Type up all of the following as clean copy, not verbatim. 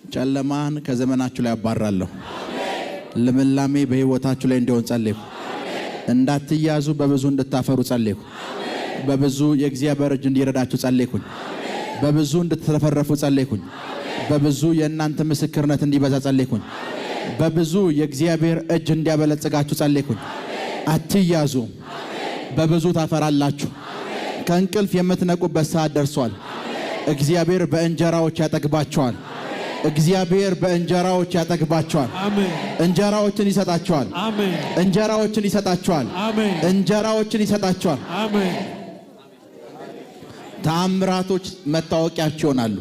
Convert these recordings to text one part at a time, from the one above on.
ጨለማን ከዘመናችሁ ላይ አባራለሁ። ልምላሜ በሕይወታችሁ ላይ እንዲሆን ጸለይኩ። እንዳትያዙ በብዙ እንድታፈሩ ጸለይኩ። በብዙ የእግዚአብሔር እጅ እንዲረዳችሁ ጸለይኩኝ። በብዙ እንድትረፈረፉ ጸለይኩኝ። በብዙ የእናንተ ምስክርነት እንዲበዛ ጸለይኩኝ። በብዙ የእግዚአብሔር እጅ እንዲያበለጽጋችሁ ጸለይኩኝ። አትያዙ፣ በብዙ ታፈራላችሁ። ከእንቅልፍ የምትነቁበት ሰዓት ደርሷል። እግዚአብሔር በእንጀራዎች ያጠግባቸዋል። እግዚአብሔር በእንጀራዎች ያጠግባቸዋል። አሜን። እንጀራዎችን ይሰጣቸዋል። አሜን። እንጀራዎችን ይሰጣቸዋል። አሜን። እንጀራዎችን ይሰጣቸዋል። አሜን። ተአምራቶች መታወቂያቸው ይሆናሉ።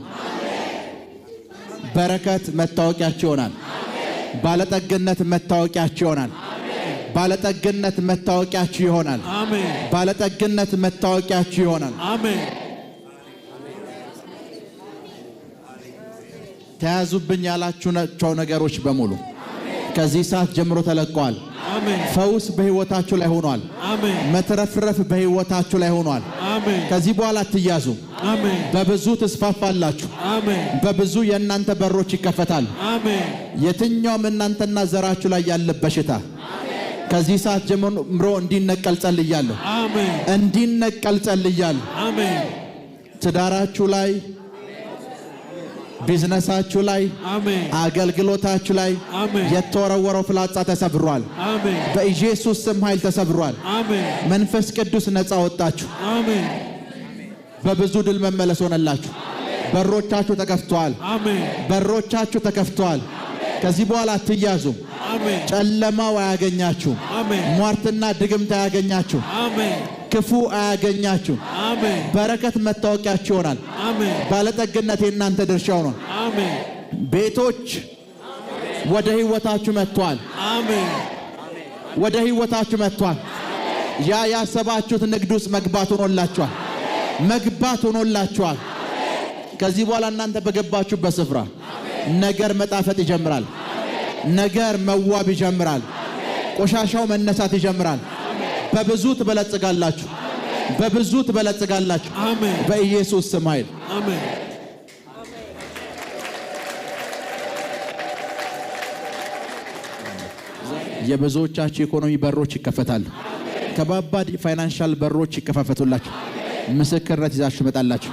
በረከት መታወቂያቸው ይሆናል። ባለጠግነት መታወቂያቸው ይሆናል። ባለጠግነት መታወቂያችሁ ይሆናል። አሜን። ባለጠግነት መታወቂያችሁ ይሆናል። አሜን። ተያዙብኝ ያላችኋቸው ነገሮች በሙሉ ከዚህ ሰዓት ጀምሮ ተለቀዋል። አሜን። ፈውስ በሕይወታችሁ ላይ ሆኗል። አሜን። መትረፍረፍ በሕይወታችሁ ላይ ሆኗል። አሜን። ከዚህ በኋላ አትያዙ። አሜን። በብዙ ትስፋፋላችሁ። አሜን። በብዙ የእናንተ በሮች ይከፈታል። አሜን። የትኛውም እናንተና ዘራችሁ ላይ ያለ በሽታ ከዚህ ሰዓት ጀምሮ እንዲነቀል ጸልያለሁ። አሜን። እንዲነቀል ጸልያለሁ። አሜን። ትዳራችሁ ላይ፣ ቢዝነሳችሁ ላይ፣ አሜን። አገልግሎታችሁ ላይ አሜን። የተወረወረው ፍላጻ ተሰብሯል። አሜን። በኢየሱስ ስም ኃይል ተሰብሯል። አሜን። መንፈስ ቅዱስ ነፃ ወጣችሁ። አሜን። በብዙ ድል መመለስ ሆነላችሁ። በሮቻችሁ ተከፍተዋል። አሜን። በሮቻችሁ ተከፍተዋል። ከዚህ በኋላ አትያዙም። አሜን። ጨለማው አያገኛችሁም። አሜን። ሟርትና ድግምት አያገኛችሁ። አሜን። ክፉ አያገኛችሁ። አሜን። በረከት መታወቂያችሁ ይሆናል። አሜን። ባለጠግነት የእናንተ ድርሻ ሆኗል። አሜን። ቤቶች ወደ ህይወታችሁ መጥቷል። አሜን። ወደ ህይወታችሁ መጥቷል። ያ ያሰባችሁት ንግድ ውስጥ መግባት ሆኖላችኋል። መግባት ሆኖላችኋል። ከዚህ በኋላ እናንተ በገባችሁበት ስፍራ ነገር መጣፈጥ ይጀምራል። ነገር መዋብ ይጀምራል። ቆሻሻው መነሳት ይጀምራል። በብዙ ትበለጽጋላችሁ። በብዙ ትበለጽጋላችሁ። አሜን። በኢየሱስ ስም ኃይል። አሜን። የብዙዎቻችሁ ኢኮኖሚ በሮች ይከፈታሉ። ከባባድ financial በሮች ይከፋፈቱላችሁ። ምስክርነት ይዛችሁ ትመጣላችሁ።